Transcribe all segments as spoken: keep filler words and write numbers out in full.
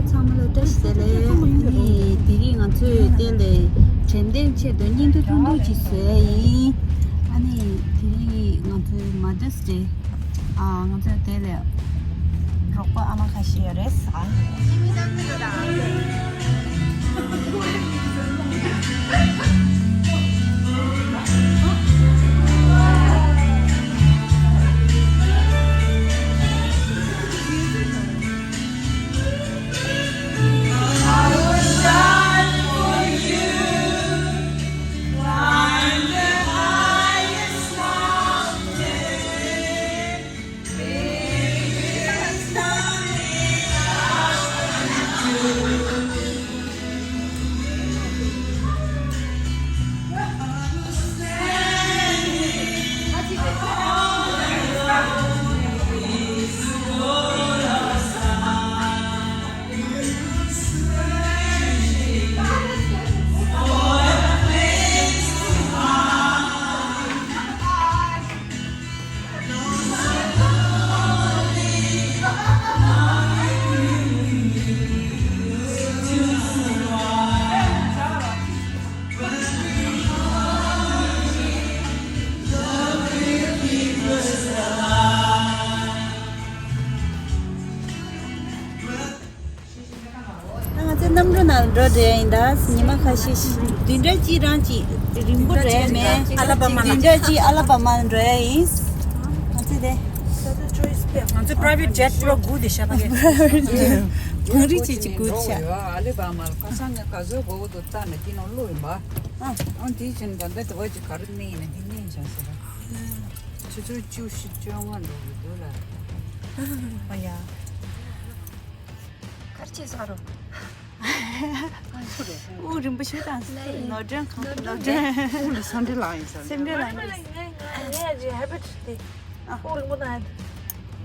ཚང་མ་ལ་བཀྲ་ཤིས་བདེ་ལེགས། ཨ་ནི་དེ་རིང་ང་ཚོས་དེ་ལས་དྲན་རྟེན་ཆེད་དུ་བརྙན་ཐུང་ཐུང་ཐུང་ཅིག་བཟོས་ཡིན། ཨ་ནི་དེ་རིང་ང་ཚོའི་Mother's Day། ཨ། ང་ཚོའི་དེ་ལས་རོགས་པ་ཨ་མ་ཁ་ཤས་ཡོད་རེད། ཨ། ང་ཚོ་གནམ་གྲུ་ནང་འགྲོ་བསྡད་ཡིན་ད། ཉི་མ་ཁ་ཤས་ཤིག་བདུན་ཕྲག་གཅིག་རང་གཅིག་རིང་པོ་རེད་མེད། ཨ་ལ་བ་མ་ལ། བདུན་ཕྲག་གཅིག་ཨ་ལ་བ་མ་ལ་འགྲོ་ཡ་ཡིན། ང་ཚོ་དེ། ང་ཚོ་private jet པྲོ་དགུ་དེ་ཤ་པ་གེ། བང་རི་ཅིག་ཅིག་དགུ་ཤ། ཨ་ལ་བ་མ་ལ་ཁ་སང་ངས་ག་ཚོད་གོ་བོ་དུ་བཏང་ནས་དེ་ནང་བླུགས་ཡིན་པ། ཨ་དེའི་ཕྱིན་ད་ལྟ་དེ་བ་ཅིག་ག་རེ་གནས་ཡིན་ན་དེ་གནས་བྱ་ཟེར། ཆུ་ཚོད་བཅུ་བཞི་བཅོ་ལྔ་འགྲོ་གི་འདུག་ལ། ཨ་ཡ། གར་ཆེ་ས་རོ། དབུགས་རིང་པོ་ཞུ་དང་། ནོར་སྒྲོན་གང་ནོར་སྒྲོན། དབུགས་ལ་སེམས་ཁྲལ་ལངས་ཡིན་ས་རེད། སེམས་ཁྲལ་ལངས་ཡིན། ངའི་ཧེ་བིཊ་དེ་དབུགས་རིང་པོ་གནང་ཡ་དེ།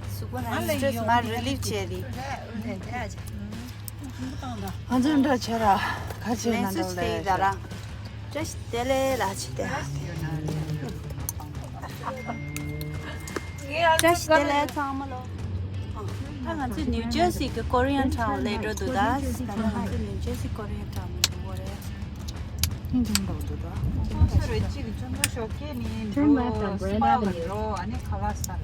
གཟུགས་པོ་ན་སི་ཊེ་རེ་སི་ང་རི་ལིབ་བྱས་རེད། ང་ཚོ་འདྲ་བྱས་ར་ག་བྱས་ན་འདྲ་ལས་ད་ར། བཀྲ་ཤིས་བདེ་ལེགས་ལ་ཆེ་སྟེ། བཀྲ་ཤིས་བདེ་ལེགས་ཚང་མ་ལོ། ད་ང་ཚོས་ནིའུ་ཇར་སི་གི་ཀོ་རི་ཡན་ཊའུན་སླེབས་འགྲོ་འདུག་ད་ང་ཚོས་ནིའུ་ཇར་སི་ཀོ་རི་ཡན་ཊའུན་ལ་འགྲོ་གི་རེད། ཧིན་ཐུང་འགྲོ་འདུག་ད། ཁོང་ཚོ་རེ་གཅིག་གི་ཆུ་མོ་ཞོགས་ཀས་ནི་འགྲོ་སི་པ་ལ་འགྲོ། ཨ་ནི་ཁ་ལག་ཟ་ལ།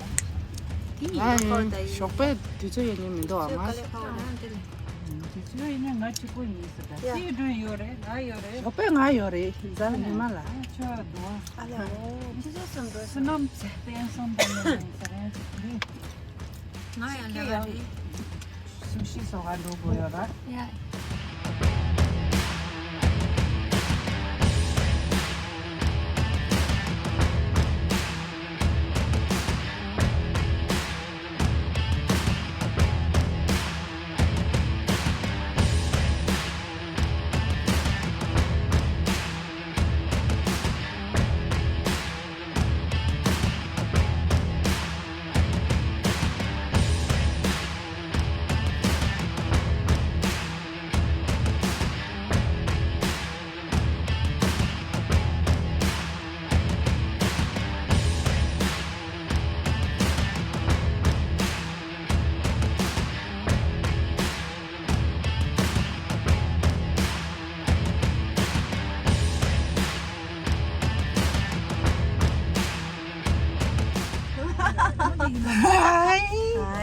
དེ་ཡིན་ཨ་ཁོ་ད་ཡིན། ཞོགས་པའི་དུས་ཚོད་ཡིན་ནི་མི་འདུག་ཨ་མ། དེ་ཚོ་ཡིན་ན་ང་གཅིག་པོ་ཡིན་ཟེར་ད། ཡ། སི་སྒྲོན་ཡོད་རེད། ང་ཡོད་རེད། ཞོགས་པའི་ང་ཡོད་རེད། གཟའ་ཉི་མ་ལ། ཨ་ཆོ་འདུག་ཨ་ལ་ཨོ་ཁྱི་ཚོ་གསུམ་འགྲོ། བསོད་ནམས་བསྟན་སྲུང་དང་ནི་ཟེར་རན་ཅིག་རེད། ང་ཡང་ལས་ཀ་རེད། སུ་ཤི་སོགས་ལ་འགྲོ་དགོས་ཡོད་ར། ཡ།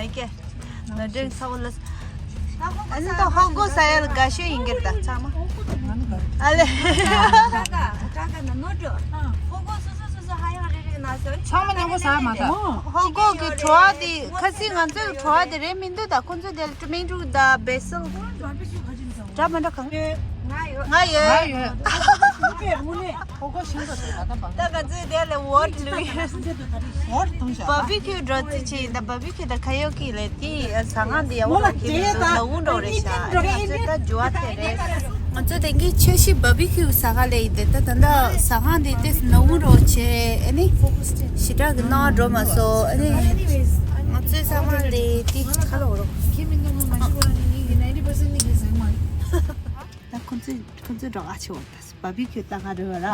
ཨ་ཀེ། ང་འདྲེན་ཚ་བོ་ལ། ཨ་ནི་ད་ཧོ་གོ་ས་ཡ་ལ་དགའ་ཤོས་ཡིན་གྱི་རེད་ད་ཚང་མ། ཨ་ལེ། ཚང་མ་མཉམ་པོ་ཟ་མ་ད། ཧོ་གོ་གི་བྲོ་བ་དེ་ཁ་སང་ང་ཚོའི་བྲོ་བ་དེ་རེད་མི་འདུག་ད་ཁོང་ཚོ་དེ་ལ་ཏུ་མིང་ཀྲུག་ད་བེ་སིལ། འདྲ་མི་འདྲ་གང་། ང་ཡོད། ང་ཡོད། ད་ང་ཚོས་དེ་ལ་ཝོར་ལུས། ཝོར་གཏོང་བྱ། བ་བི་ཁྱུ་འགྲོ་རྩིས་བྱས་ཡིན་ད། བ་བི་ཁྱུ་དང་ཁ་ཡོ་ཀི་ལས་དེ་ཟ་ཁང་དེ་ཡག་པོ་ལ་ཁྱེད་ཚོ་ནག་འུ་འགྲོ་རེད་ཤག་ཨ་ནི་ང་ཚོས་ད་འགྱུར་བ་དེ་རེད། ང་ཚོ་དེང་གི་ཆུ་བཞི་བ་བི་ཁྱུ་ཟ་ག་ལས་ཡིན་ད། ད་ད་ཟ་ཁང་དེ་ཏེ་ནག་འུ་འགྲོ་བྱས་ཨ་ནི་ཞེ་དྲག་གི་ནག་འགྲོ་མ་སོང་། ཨ་ནི་ང་ཚོའི་ཟ་ཁང་དེ་དེ་ཁ་ལོ་རོ། ད་ཁོ་ཚོས་ཁོ་ཚོས་འགྲོ་ག་ཆེ་བ་ད་བ་བི་ཁྱུ་ལྟ་ག་འགྲོ་ར།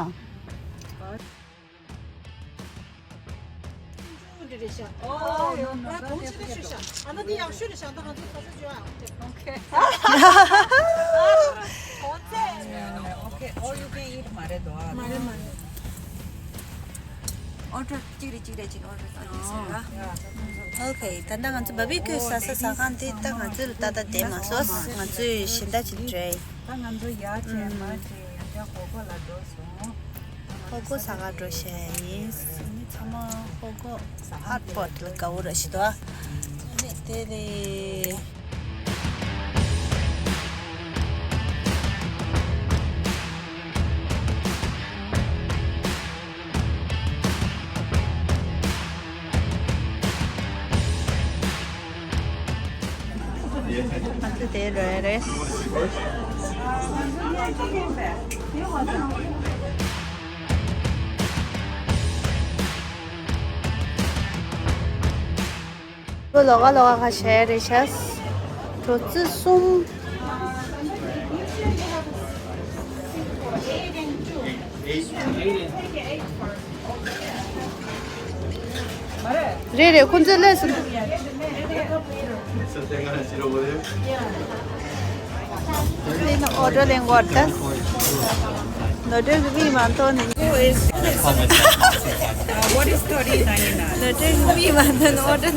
འདི་རེད་ཤག་ཨོ་ཡོ་ང་གོང་ཆེ་ཏོ་ཤོད་ཤག་ཨ་ན་དེ་ཡག་ཤོས་རེད་ཤག་ད་ང་ཚོ་ས་ཆ་བརྗོད་ཨ། Okay. Okay, all you can eat མ་རེད་དོ། མ་རེད་མ་རེད། ཨོ་ཌར་གཅིག་རེ་གཅིག་རེ་གཅིག་ཨོ་ཌར་བཏང་ཡིན་ཟེར་ར། ཨོ་ཁེ། ད་ལྟ་ང་ཚོ་བ་བི་ཀུ་ཟ་ས་ཟ་ཁང་དེ་ད་ང་ཚོ་ལ་ཏག་ཏག་བསྡད་མ་སོང་། ང་ཚོས་གཞན་དག་ཅིག་འགྲོ་ཡིན། ད་ང་ཚོ་ཡར་བྱས་མར་བྱས་ཡང་བསྐྱར་ཧོ་ཀོ་ལ་འགྲོ་སོང་། ཧོ་ཀོ་ཟ་ག་འགྲོ་བྱས་ཡིན། ངས་ཚང་མ་ཧོ་ཀོ་ཧཊ་པོཊ་ལ་དགའ་བོ་ར་ཞིག་འདུག་ཨ་ནི་དེ་ལས། ང་ཚོ་དེ་རོལ་རེད། ཁོ་ལོགས་ཀ་ལོགས་ཀ་ཁ་ཤས་རེད་ཤག་གྲོ་ཙི་གསུམ། རེད་རེད། ཁོ་ཚོས་སླེབས་སོང་། ཨོ་ཌར་ལེན་གོ་ད། ནོར་འཁྲུལ་གྱི་མིག་མ་མཐོང་ནས། What is thirty ninety-nine? ནོར་འཁྲུལ་གྱི་མིག་མ་མཐོང་ནས་ཨོ་ཌར་ན།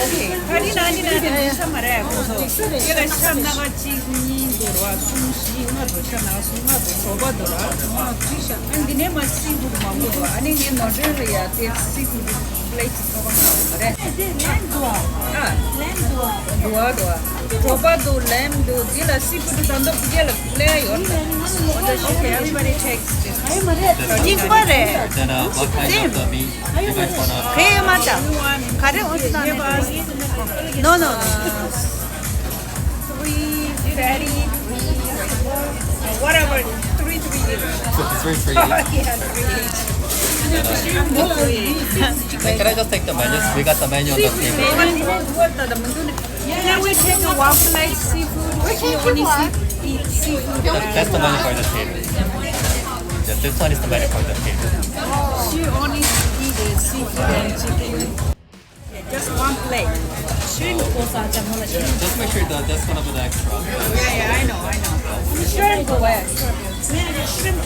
Okay, thirty ninety-nine དེ་ཤ་མ་རེད་ཁོ་ཚོ། དེ་ལ་ཤ་སྣ་ཁ་གཅིག་གཉིས་འདུག་ར། གསུམ་བཞི་ལྔ་འདུག་ཤ་སྣ་ཁ་གསུམ་ལྔ་འདུག་ཞོགས་པ་འདུག་ར། ཨ་འདི་ནས་མ་སི་ཕུཌ་མང་པོ་འདུག་ཨ་ནི་ངའི་ནོར་འཁྲུལ་ལ་ཡ་དེ་སི་ཕུཌ་པི་ལེཊ་ཚོགས་པ་ཁག་རེད། དེ་ལེམ་འདུག་ཨ། ཨ། ལེམ་འདུག་ཨ། འདུག་ཨ་འདུག་ཨ། གྲོ་པ་འདུག་ལེམ་འདུག་འདི་ལ་སི་ཕུཌ་ད་མདོ་ཕི་གེ་ལ་ལེ་ཡོད། Okay, everybody takes this. གཅིག་པ་རེད། Then, uh, what kind of the meat you guys wanna? གས་མ་ད། ག་རེ་འོ་ཙི་ད་ནས། No, no, no. Three fatty, whatever, three, three each. Three, three each. Yeah, three each. Hey, can I just take the menu? We got the menu on the table. Can we take a one plate seafood? She only eat seafood. That, that's the menu for the table. Yeah, this one is the menu for the table. She only eat seafood and chicken. Yeah, just one plate. Shrimp goes out the shrimp. Just make sure that that's gonna be the extra. Yeah, yeah, I know, I know. Shrimp go where? Shrimp. Shrimp.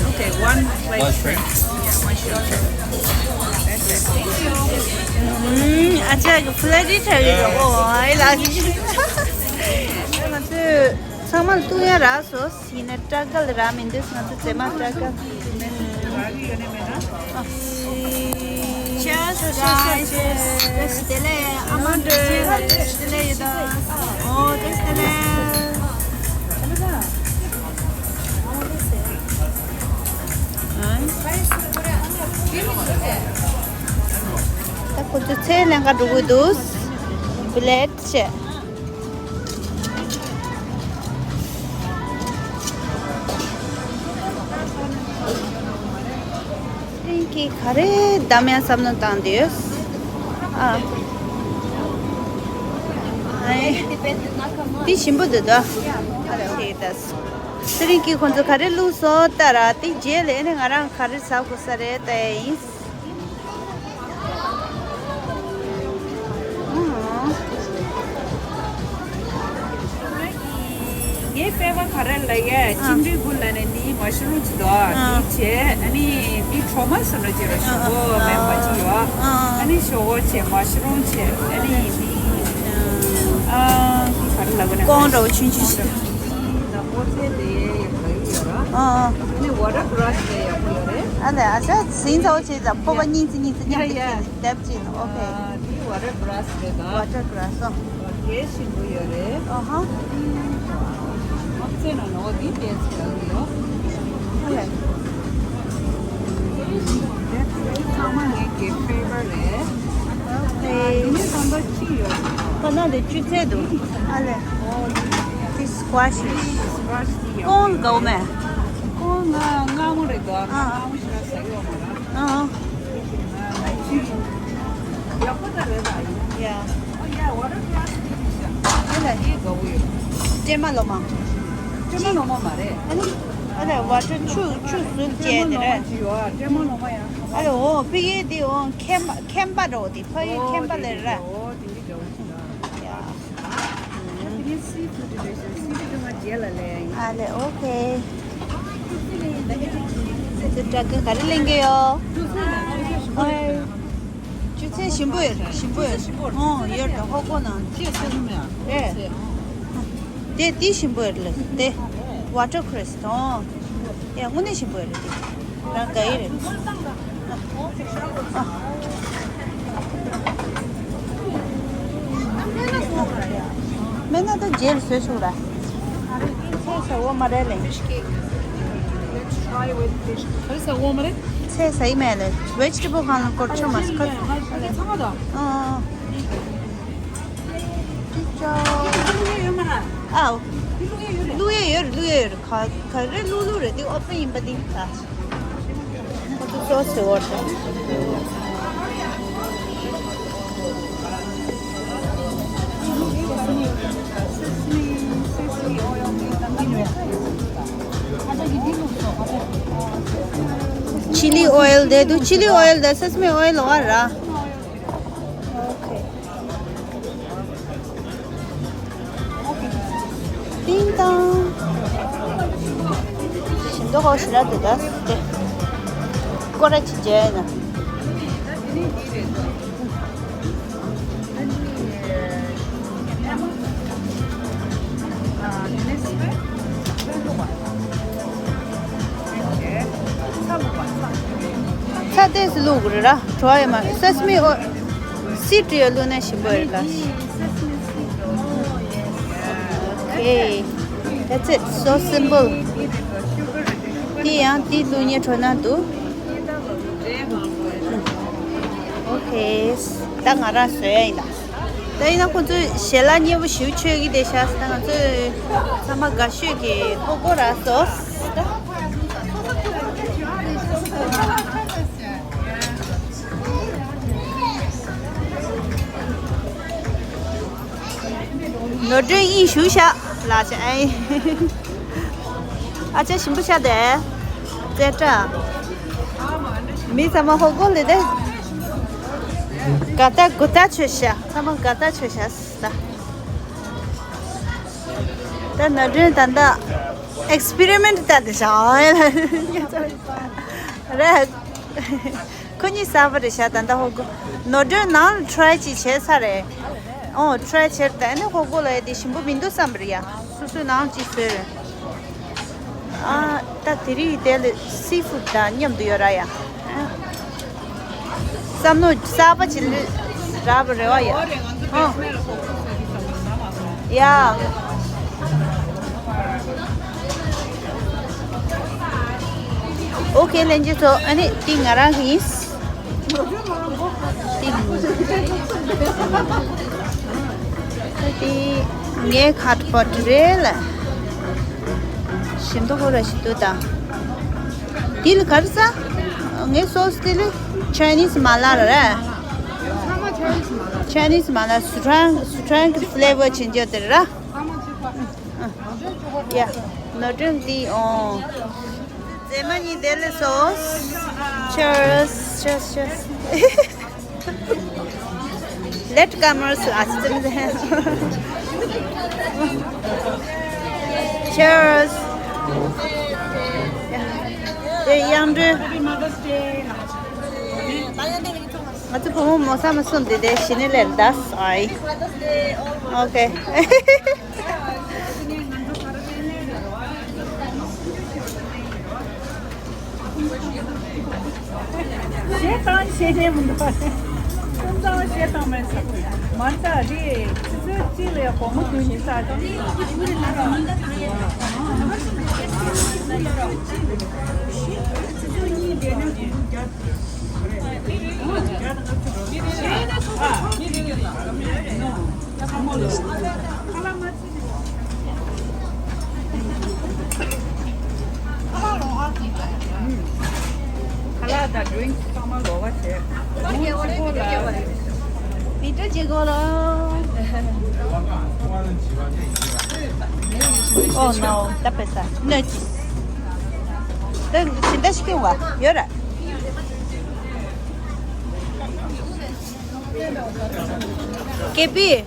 Okay, one plate. One shrimp. Yeah, one shrimp. That's it. Thank you. ཨ་ཅག་གི་ཕུ་ལ་ཌི་ཁྲ་ཡོད་རེད། ཨོ་ཨའི་ལ་ང་ཚོས་ཚང་མར་གཏུག་ཡ་རག་སོང་། ཡིན་ན་སྐྲ་དཀར་རག་མི་འདུག་ང་ཚོ་རྫས་མ་སྐྲ་དཀར། Cheers, guys. Cheers. དེ་ལས་ཨ་མ་འདྲ་དེ་ལས་ཡོད་ད། ཨོ་དེ་དེ་ལས། ད་ཁོ་ཚོ་ཚལ་ལེན་ག་འགྲོ་གི་འདུག་བི་ལེཊ་བྱས། ཚེ་རིང་གིས་ག་རེ་བདམས་ཡ་བསམ་བློ་བཏང་འདུག་ཨ། ཨེ། འདི་ཞིམ་པོ་འདུག་ད། ཨ་རེ་ཨོ་ཁེ་ད། ཚེ་རིང་གིས་ཁོ་ཚོ་ག་རེ་བླུགས་སོང་ལྟ་ར། དེ་རྗེས་ལ་ཨེ་ནས་ང་རང་ག་རེ་ཟ་དགོས་ས་རེད་ལྟ་ཡ་ཡིན། ངའི་ཕེ་ཝར་ག་རེ་ལབ་ཡས། ཅིན་ཀྲི་གུ་ལབ་ནས་འདི་མ་ཤ་རུམ་ཅིག་འདུག་ཨ། འདི་བྱས་ཨ་ནི་འདི་གྲོ་མ་སོ་འདྲ་ཅིག་ར། ཞོག་ཁོག་མེད་པ་ཅིག་ཡོད། ཨ་ནི་ཞོག་ཁོག་བྱས་མ་ཤ་རུམ་བྱས་ཨ་ནི་འདི་ཨ་འདི་ག་རེ་ལབ་དགོས་ན། ཀོང་འདྲ་བོ་ཆུང་ཆུང་ཞིག་ཨ་ནི་ཝ་ཊར་གྷ་རཱ་སི་ལབ་ཡག་པོ་ཡོད་རེད། ཨ་ལས་ཨ་ཅག་ཟིང་ཚ་བོ་བྱས་ཙང་ཕོར་པ་གཉིས་ཙམ་གཉིས་ཙམ་མཉམ་དུ་ཁྱེར་ནས་བསྡེབས་ཅིག་ཨོ་ཁེ། འདི་ཝ་ཊར་གྷ་རཱ་སི་རེད་ད། ཝ་ཊར་གྷ་རཱ་སི་ཨོ། དེ་ཞིམ་པོ་ཡོད་རེད། ཨ་ཧ། ཨོ་ཙེ་ན་ནོ་འདི་ཏེས་ལ་ཡོད། ཨ་ལས། ཚང་མ་ངའི་གི་ཕེ་ཝར་རེད། ཨོ་ཁེ། འདི་ནི་ཚང་མ་ཅི་ཡོད། ཁོ་ན་དེ་ཆུ་ཚད་འདུག་ཨ་ལས། འདི་སི་ཀོ་ཤི། སི་ཀོ་ཤི་ཡོད། ཀོང་གའུ་མེ། ཀོང་ང་ང་མོ་རེད་དོ། ཨ། ང་མོ་ཞིག་ལ་ཟ་ཡོད་མ་ར། ཨ། ཡག་པོ་ད་རེད་ད་ཡིན། ཡ། ཨ་ཡ་ཝ་ཊར་གྷ་རཱ་སི་ཨ་ལ་ཡི་ག་བུ་ཡོད། སྲན་མ་ལོ་མ། སྲན་མ་ལོ་མ་མ་རེད། ཨ་ལ་ཨ་ལ་ཝ་ཊར་ཆུ་ཆུ་སུལ་བྱས་དེ་རེད། སྲན་མ་ལོ་མ་ཅིག་ཡོད་ཨ། སྲན་མ་ལོ་མ་ཡ། ཨ་ལ་འོ་ཕི་གེ་དེ་འོ་ཁེམ་པ་ཁེམ་པ་འགྲོ་དེ་ཕ་ཡུལ་ཁེམ་པ་ལེ་ར། འོ་དེ་འདི་ ཨ་ལེ། ཨོ་ཁེ། ཙི་ཏྲ་གི་ག་རེ་ལེན་གི་ཡོད། ཨོ། ཆུ་ཚོད་ཞིམ་པོ་ཡོད་རེད། ཞིམ་པོ་ཡོད། ཨོ་ཡོད་རེད། ཧོ་གོ་ནང་ཅི་ཡོད་ཟེར་གི་མེད་རེད། དེ་དེ་ཞིམ་པོ་ཡོད་རེད། དེ་ཝ་ཊར་ཁྲི་སི་དང་། ཡ་དངོས་གནས་ཞིམ་པོ་ཡོད་རེད། དེ་རང་དགའ་ཡི་རེད། སྨན་སྣ་ད་རྗེས་ལ་བཟོས་ཆོག་ར། ཚལ་ཟ་འོ་མ་རེད་ལེ། ཚལ་ཟ་འོ་མ་རེད། ཚལ་ཟ་ཡི་མེད་ལེ། ཝེ་ཇི་ཊེ་བལ་གང་ལ་སྐོར་ཆོག་མ་སྐོར། ཨ། ཨ། ཅི་ཅོ། ཨའོ། བླུག་ཡས་ཡོད་རེད། བླུག་ཡས་ཡོད་རེད། ག་ག་རེ་བླུག་བླུག་རེད། འདི་ཨོ་པན་ཡིན་པ་འདི་ད། ཁོ་ཚོ་སོ་སི་འོར་ཏེ། ཆི་ལི་ཨོ་ཡལ་དེ་འདུག་ཆི་ལི་ཨོ་ཡལ་དང་སེ་སི་མི་ཨོ་ཡལ་འོ་ར། ཨོ་ཁེ། ཏིང་ཏང་། ཞིམ་མདོག་ཁ་པོ་ཞེ་དྲག་འདུག་ད་དེ། སྐོར་ར་ཅིག་བྱས་ན། ཚྭ་ཏོག་ཙམ་བླུགས་དགོས་རེད་ར། བྲོ་བ་ཡོད་མ་རེད། སེ་སི་མི་ཨོ་སི་ཌི་ཡོད་བླུགས་ན་ཞིམ་པོ་རེད་ལ། Okay, that's it. So simple. དེ་ཡང་དེ་བླུགས་ཉེ་འགྲོ་ན་འདུག Okay, ད་ང་རང་བཟོ་ཡ་ཡིན་ད། ད་ཡིན་ན་ཁོ་ཚོས་ཞལ་ལག་མཉེས་པོ་ཞེ་པོ་མཆོད་ཀྱི་བསྡད་ཤག་ད་ང་ཚོས་ཚང་མ་དགའ་ཤོས་ཀྱི་ཧོ་གོ་ར་བཟོས་ད། ནོར་སྒྲོན་དབྱིངས་ཞུ་ཤག་ལགས་ཤག་ཨེ། ཨ་ཅག་ཞིམ་པོ་ཤག་དེ། རྩེ་གྲ། མི་ཚང་མ་ཧོ་གོ་ལེ་དེ། དགའ་ཐག་དགུ་ཐག་ཆོད་ཤག་ཚང་མ་དགའ་ཐག་ཆོད་ཤག་ད། ད་ནོར་སྒྲོན་ད་ལྟ་ཨེག་སི་པི་རི་མེན་ཊི་ལྟ་དེ་ཤག་རེད། ཁོ་གཉིས་གསར་པ་རེད་ཤག་ད་ལྟ་ཧོ་གོ། ནོར་སྒྲོན་ནང་ལ་ཊི་རའེ་ཅིག་བྱས་ཚར་རེད། ཨོ་ཊི་རའེ་བྱས་ད་ནི་ཧོ་གོ་ལ་ཡ་དེ་ཞིམ་པོ་མི་འདུག་བསམ་པ་རེད་ཡ། སོ་སོའི་ནང་ཅིག་བཟོས་རེད། ཨ་ད་དེ་རིང་དེ་ལ་སི་ཕུཌ་དང་མཉམ་དུ་ཡོད་ར་ཡ། བསམ་མནོ་གསར་པ་ཅིག་རག་པ་རེད་བ་ཡ། ཨོ། ཡ། ཨོ་ཁེ་ལྷན་རྒྱས་ཚོ། ཨ་ནི་འདི་ང་རང་གི་ཡིན། འདི་ངའི་ཁ་པར་རེད་ལ། ཞིམ་མདོག་ཁ་པོ་ར་ཞིག་འདུག་ད། འདི་ལ་ག་རེ་ཟ། ངའི་སོ་སི་འདི་ལ་ཆའི་ནིས་མ་ལ་ར་རེད། ཆའི་ནིས་མ་ལ། སི་ཁྲོན་སི་ཁྲོན་གྱི་ཕི་ལེ་ཝར་ཆེན་ཇར་དེ་ར། ཡ། ནོར་སྒྲོན་འདི་ཨོ། མཛེས་མ་གཉིས་བསྡད་ལེ་སོ། Cheers, cheers, cheers. Late comers ལ་ཅི་ཙམ་ཟེར། Cheers. དེ་གཡང་འགྲོས། ང་ཚོ་བུ་མོ་མོ་ས་མ་གསུམ་དེ་དེ་གཞི་ནས་ལེར་འདས་ཨའི། ཨོ་ཁེ། གཞས་བཏང་གཞས་ཉན་མི་འདུག་ཁྱིམ་ཚང་གཞས་བཏང་མེད་ས། མ་རྩ་རེད། ཆུ་ཚོད་གཅིག་ལ་སྒོར་མོ་བདུན་ཉིས་བསགས་ཀྱང་། ཆུ་ཚོད་གཉིས་བསྡད་ན་སྒོར་མོ་བརྒྱ། ཁ་ལག་དང་ཌི་རིང་ཚང་མ་ལོགས་ཀ་བྱས། མི་འདྲ་བྱེད་དགོས་ལ། Oh no, ད་པེ་ས་གནོད་ཀྱི། ད་ཇི་འདྲ་ཞིག་ཡོང་བ་ཡོད་ར། ཀེ་པི།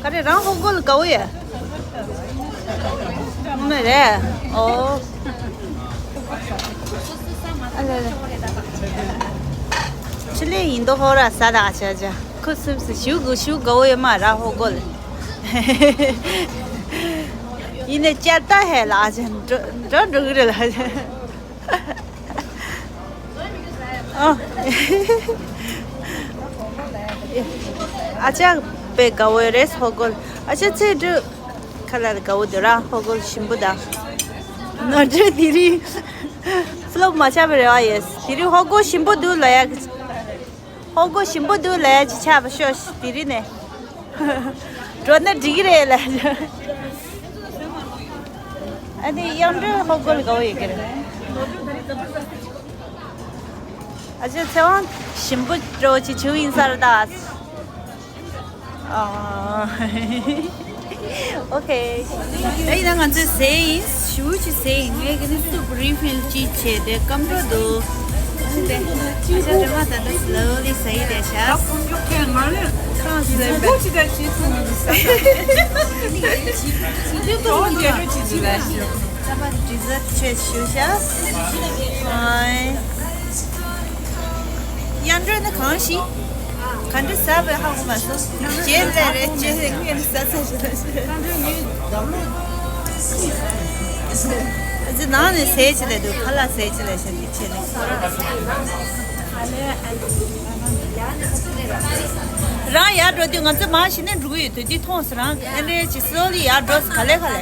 ག་རེ་རང་ཧོ་གོ་ལ་དགའ་བོ་ཡ། མ་རེད། ཨོ། ཨ་ལེ་ལེ། ཆི་ལེ་ཡིན་དོ་ཧོ་ར་ས་ད་ཆ་ཆ། ཁུ་སིམ་སི་ཞུ་གུ་ཞུ་དགའ་བོ་ཡ་མ་ར་ཧོ་གོ་ལ། ཡིན་ནས་ཅར་ཏ་ཧེ་ལ་ཨ་ཅེ་འགྲོ་འགྲོ་གི་རེད་ལ། ཨ། ཨ་ཅག་པའི་དགའ་བོའི་རེས་ཧོ་གོལ། ཨ་ཅག་ཚེ་སྒྲུབ་ཁ་ལ་དགའ་བོ་འདུག་ར་ཧོ་གོལ་ཞིམ་པོ་དང་། ནོར་འཁྲུལ་དེ་རིང་ཕློབ་མ་ཆགས་པའི་རེ་བ་ཡོད། དེ་རིང་ཧོ་གོལ་ཞིམ་པོ་འདུག་ལ་ཡ། ཧོ་གོ་ཞིམ་པོ་འདུག་ལ་ཅི་ཆགས་པ་ཤོག་དེ་རིང་ནས་འགྲོ་ན་འགྲིག་གི་རེད་ལ། ཨ་ནི་གཡང་སྒྲོན་ཧོ་གོ་ལ་དགའ་བོ་ཡོད་ཀྱི་རེད། ཨ་ཅེ་ཚེ་དབང་ཞིམ་པོ་འགྲོ་ཅི་བྱུང་ཡིན་ས་རེད་ད། ཨ། ཨོ་ཁེ། ད་ཡིན་ན་ང་ཚོས་ཟས་ཡིན། ཞུ་ཅི་ཟས་ཡིན། ངས་གི་ནི་སུབ་རི་ཕིལ་ཅིག་བྱས་ཏེ་སྐམ་འགྲོ་འདུག་ཨ་ཅག་རེ་མ་ད་ད་སི་ལོ་ལི་ཟ་ཡི་རེད་ཤག་ད་ཕུན་ཚོགས་ཁྱེད་ང་ལས་ཁང་ཟས་པ་ཅི་ད་ཅི་ཚོང་ཟ་ད་ཅི་ཚོང་ཟ་ད་ཅི་ཚོང་ཟ་ད་ཅི། ད་པ་ཌི་ཛར་ཊི་ཆེད་ཞུ་ཤག་ཨའི། གཡང་སྒྲོན་ནི་གང་ཞིག་ག་འདྲ་ཟ་བའི་ཧ་གོ་མ་སོང་། ཇེ་ལེ་རེད་ཇེ་ལེ་ངས་ནི་ཟ་ཚར་ཞིག་ལ་ཞིག་ཨ་ཙི་ནང་ནས་ཟས་ཅི་ལས་འདུག་ཁ་ལག་ཟས་ཅི་ལས་ཞིག་འདི་ཆེ་ནས། རང་ཡར་འགྲོ་དུས་ང་ཚོ་མར་ཞིག་ནས་འགྲོ་གི་ཡོད་དུས་འདི་མཐོང་སོང་རང་ཨེ་འདྲའི་ཅི་སོ་ལི་ཡར་འགྲོ་སོང་ག་ལེ་ག་ལེ།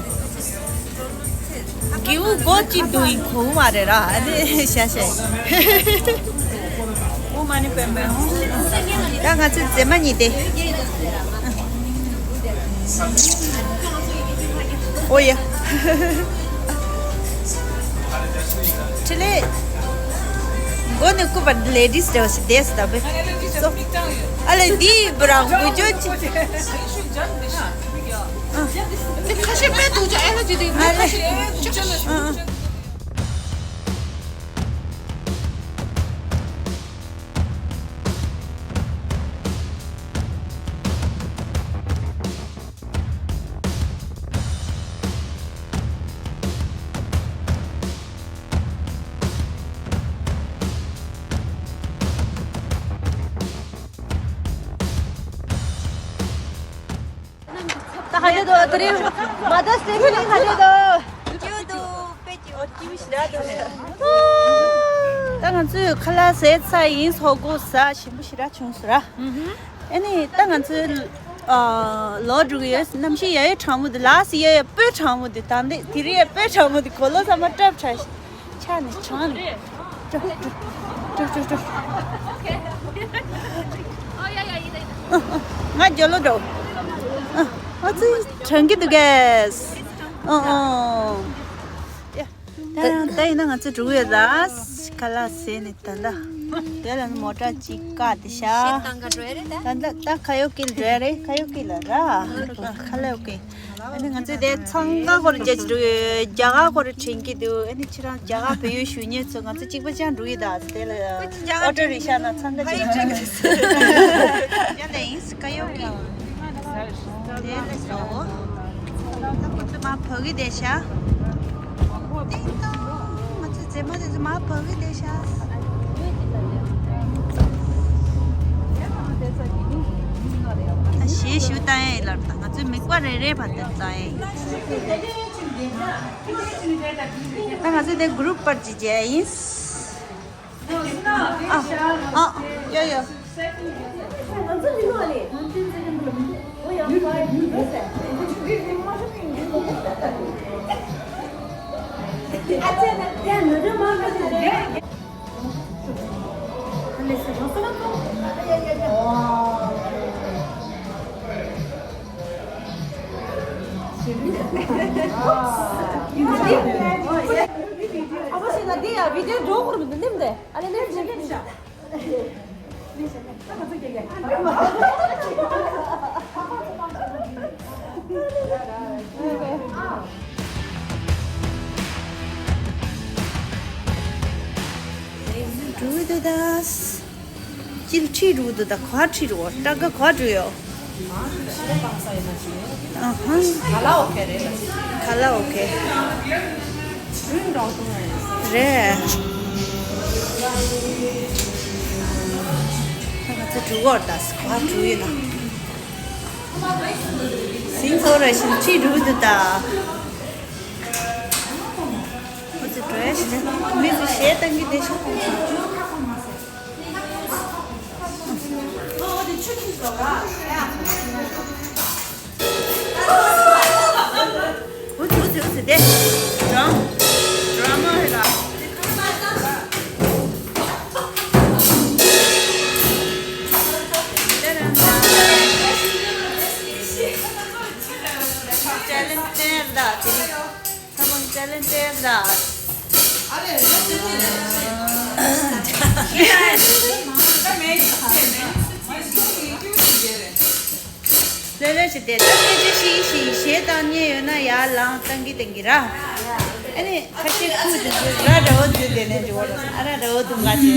སྒེའུ་སྒོ་གཅིག་འདུག་ཡིན་གོང་མ་རེད་ར་ཨ་ནི་ཤ་ཤ་ཡིན། ཨོ་མ་ནི་པེ་མེ་ཧོ། ད་ང་ཚོའི་མཛེས་མ་གཉིས་ཏེ། ཨོ་ཡ། ཁྲི་ལེ། མགོ་ནས་སྐུ་བར་ལེ་ཌིས་འདྲ་བ་ཞིག་བསྡད་སོང་ད་བུ། ཨ་ལེ་འདི་བུ་རང་དགུ་ཅོ་ཅི། ཁ་ཤས་དཔེ་འདུག་ཅག་ཨེ་ལ་ཅི་དེ་ཨ་ལེ། ད་ཧ་ལས་དོ་དེ་རིང་མ་ད་སེ་ཁི་ནི་ཧ་ལས་དོ། ད་ང་ཚོས་ཁ་ལག་ཟས་ཚར་ཡིན། ཧོ་གོ་ཟ་ཞིམ་པོ་ཞེ་དྲག་བྱུང་སོང་ར། ཨ་ནི་ད་ང་ཚོའི་ཨ་ལོག་འགྲོ་གི་ཡོད། གནམ་གཤིས་ཡ་ཡོད་གྲང་མོ་འདུག་ལགས་སི་ཡ་ཡོད་སྤོས་གྲང་མོ་འདུག་ད་འདི་དེ་རིང་ཡ་སྤོས་གྲང་མོ་འདུག་གོ་ལོ་ཚང་མ་སྐྲ་ཕྲ་ཆ་ནས་གྲང་ནས་སྐྲ་སྐྲ་སྐྲ་སྐྲ་སྐྲ། ང་ཇོ་ལོ་འགྲོ། ཨ་ཙི་གྲང་གི་འདུག་གས། ཨ་ཨ། ད་ཡིན་ན་ང་ཚོ་འགྲོ་གི་ཡོད་ལ། ཁ་ལག་ཟས་ནས་ད་ལྟ། དེ་ལ་ནི་མོ་ཊ་གཅིག་བཀག་དེ་ཤག་ད་ལྟ་ད་ཁ་ཡོག་གི་འགྲོ་ཡ་རེད། ཁ་ཡོག་གི་ལ་ར། ཁ་ལག་ཡོག་གི་ཨ་ནི་ང་ཚོ་དེ་ཚང་ཀ་སྐོར་རྒྱ་ཆེ་འགྲོ་ཡོད། རྒྱ་གར་སྐོར་དྲན་གྱི་འདུག་ཨ་ནི་ཁྱེད་རང་རྒྱ་གར་བལ་ཡུལ་བཞུགས་མཁན་ཚོ་ང་ཚོ་གཅིག་པ་ཅང་འགྲོ་གི་ད་དེ་ལ་ཨོ་ཊོ་རི་ཤ་ན་ཚང་ཀ་ཅིག་འགྲོ་གི་ཡ་ལེ་ཡིན་ཁ་ཡོག་གི་དེ་ལས་སོ། ད་ཁོ་ཚོ་མ་བབས་ཀྱི་བསྡད་ཤག་ཏིང་ཏོང་། ང་ཚོའི་མཛེས་མ་དེ་ཚོ་མ་བབས་ཀྱི་བསྡད་ཤག་ད་གཞས་ཞུ་བཏང་ཡ་ཡིན་ལབ། ད་ང་ཚོའི་མིག་པ་རེ་རེ་བར་དུ་བཏང་ཡ་ཡིན། ད་ང་ཚོ་དེ་གུ་རུབ་པར་གྱི་རྒྱལ་ཡིན། ཨ། ཨ། ཡ་ཡ། ཨ་ཕ་ཞིག་ན་འདི་ཡ་བི་ཌིའོ་འགྲོ་དགོས་རེད་མི་འདུག་ནེམ་དེ། ཨ་ལེ་ནེམ་ནེམ་ཤ། འགྲོ་གི་འདུག་ད། ཅིལ་ཁྲིད་འགྲོ་གི་འདུག་ད། ག་ཁྲིད་འགྲོ། ཏྲ་ག་ག་འགྲོ་ཡོད། ཨ་ཧ། ག་ལ་ཨོ་ཁེ་རེད་ལ། ག་ལ་ཨོ་ཁེ། རེད། ང་ཚོ་འགྲོ་གི་ཡོད་ད། ག་པར་འགྲོ་ཡིན་ན། ཟིན་ཚོར་བཞིན་ཁྲིད་འགྲོ་འདུག་ད། ཁོ་ཚོ་འགྲོ་ཡ་ཞིག་ནས་མི་ཚོ་གཞས་བཏང་གི་བསྡད་ཤག་འུ་ཚོ་འུ་ཚོ་འུ་ཚོ་དེ། ཌ་ར་མ་ཧེ་ལ། ཅེ་ལེན་ཏེར་ད་དེ་ནི། ཁ་མང་ཅེ་ལེན་ཏེར་ད། ལོས་ལོས་བྱས་ཏེ་ད་སྐད་ཆ་ཤིག་ཤིག་གཞས་བཏང་མཁན་ཡོད་ན་ཡར་ལངས་བཏང་གི་བཏང་གི་ར། ཨ་ནི་ཁ་ཤས་ཁུག་ཅིག་ཟེར་ར་འདྲ་བོ་འཛུལ་བསྡད་ནས་འཇུག་པ་རེད། ཨ་ར་འདྲ་བོ་འདུག་ག་ཅེ།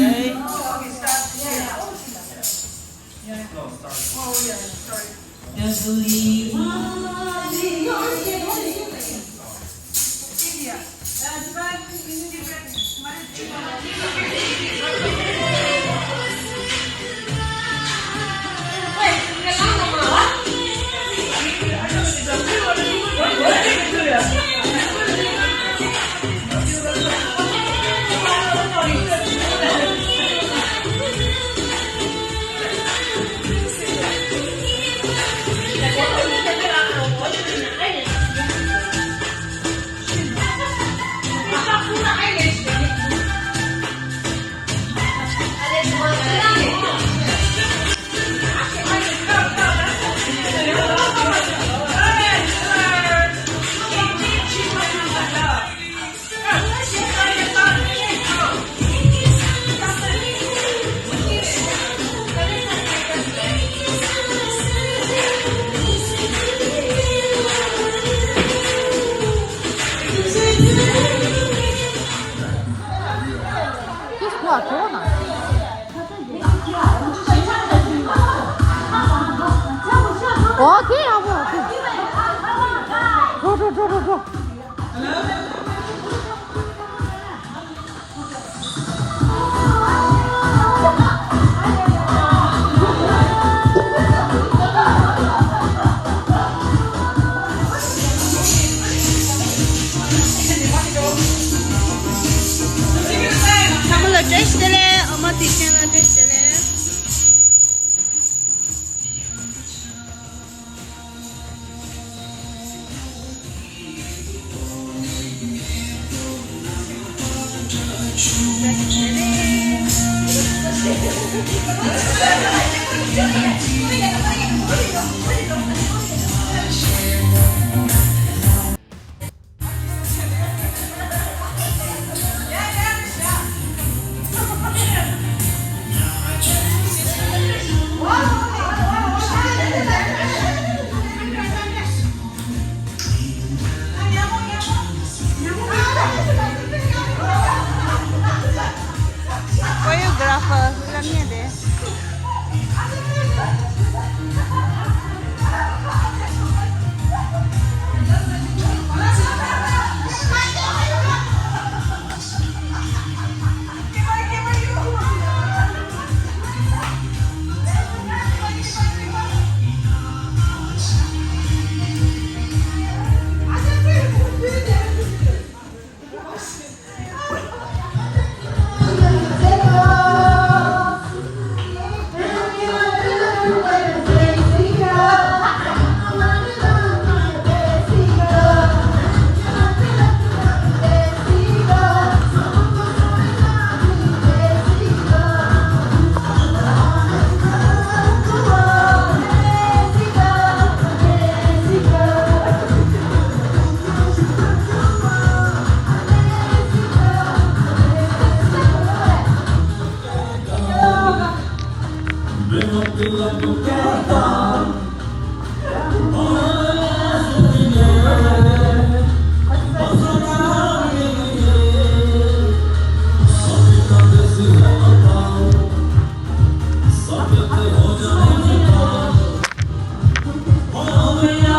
འོ་དེ་ཡག་པོ་ཡོད་དེ། འགྲོ་འགྲོ་འགྲོ་འགྲོ་འགྲོ། ཚང་མ་ལ་བཀྲ་ཤིས་བདེ་ལེགས། ཨ་མ་དུས་ཆེན་ལ་བཀྲ་ཤིས་བདེ་ལེགས། ཀོ་ཡོ་གྷ་ར་ཕར་སླེབས་མཁན་རེད། ཨོ།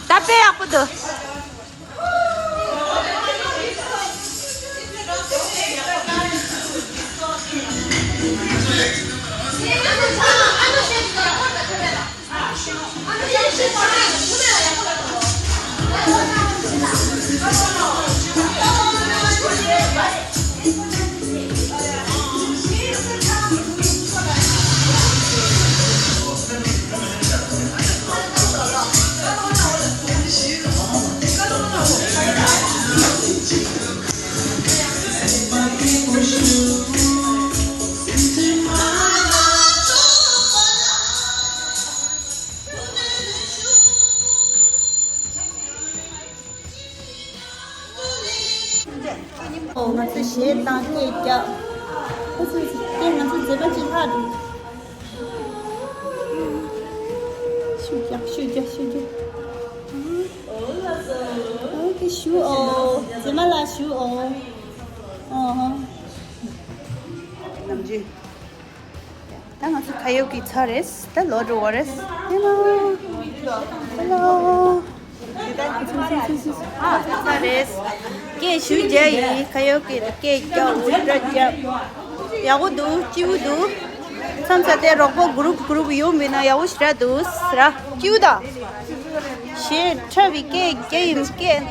ད་དཔེ་ཡག་པོ་འདུག་ཨོ་ང་ཚོ་གཞས་བཏང་སྐད་རྒྱག་ཨོ་ཙི་ཙི་ཀྱེ་ང་ཚོ་མཛེས་མ་གཅིག་ལྷག་འདུག་ཤུ་རྒྱག་ཤུ་རྒྱག་ཤུ་རྒྱག་ཨོ་ཀྱེ་ཞུ་ཨོ། མཛེས་མ་ལ་ཞུ་ཨོ། ཨོ་ཧོ། ནམ་རྒྱུན། ད་ང་ཚོ་ཁ་ཡོག་གི་ཚར་རེད། ད་ལོག་འགྲོ་བ་རེད། ཧེ་ལོ། ཧེ་ལོ། ཨ་ཚར་རེད། སྐད་ཞུ་རྒྱག་ཡིན། ཁ་ཡོག་གི་སྐད་རྒྱག་འུར་སྒྲ་རྒྱག་ཡག་པོ་འདུག་སྐྱིད་པོ་འདུག་མཚམས་མཚམས་དེ་རོགས་པ་གུ་རུབ་གུ་རུབ་ཡོང་མིན་ན་ཡག་པོ་ཞེ་དྲག་འདུག་ར། སྐྱིད་པོ་དང་། གཞས་འཁྲབ་པའི་སྐད་རྒྱག་ཡིན་སྐད།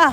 ཨ།